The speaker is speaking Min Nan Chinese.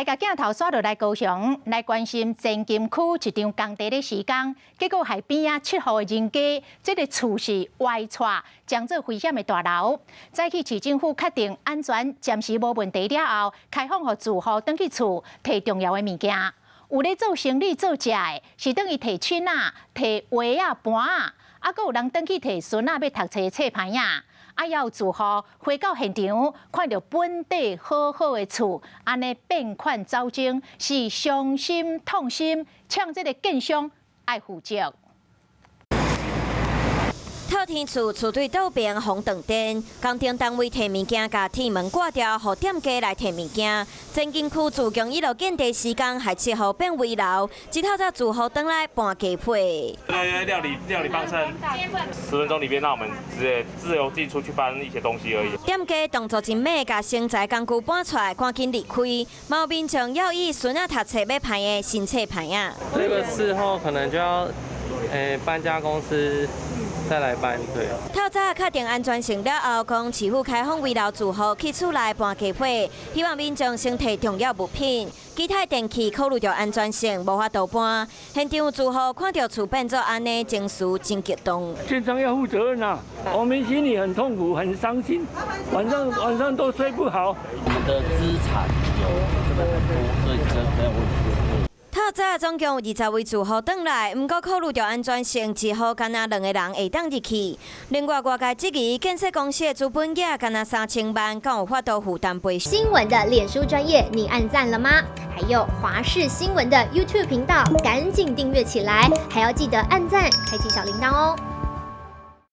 來共鏡頭煞落來高雄，來關心前金區一場工地咧施工，結果害邊仔七戶的人家，這个厝是歪掣，將做危險的大樓。早起市政府確定安全暫時無問題了後，開放予住戶轉去厝提重要的物件。有咧做生理做食的，是轉去提凊仔、提鞋仔、盤仔，啊，閣有人轉去提孫仔欲讀冊冊牌仔。啊，也有住戶回到現場，看著本底好好的厝，按呢變款走鐘，是傷心痛心，嗆這个建商愛負責。透天厝厝對倒邊予斷電，工程單位提物件，共鐵門掛掉，予店家來提物件。前金區自強一路建地施工，害七戶變危樓，這透早住戶轉來搬家被。對料理料理幫襯，10分鐘裡面讓我們直接自由進出去搬一些東西而已。店家動作真猛，共生財工具搬出來，趕緊離開。嘛有民眾要以孫仔讀冊欲盼的新冊牌仔。這個事後可能就要，搬家公司再來搬，對。透早確定安全性了後，講市府開放危樓住戶去厝內搬家被，希望民眾先提重要物品，其他電器考慮著安全性，無法度搬。現場有住戶看著厝變做按呢，情緒真激動。建商要負責任啊！我們心裡很痛苦，很傷心，晚上晚上都睡不好。我們的資產有真的很多，所以真的沒有問題。透早總共有20位住戶轉來，毋過考慮著安全性，一戶干焦兩个人會當入去。另外，外界質疑建設公司的資本額干焦3000萬，敢有法度負擔賠償？新聞的臉書專頁，你按讚了嗎？還有華視新聞的 YouTube 頻道，趕緊訂閱起來，還要記得按讚，開啟小鈴鐺哦。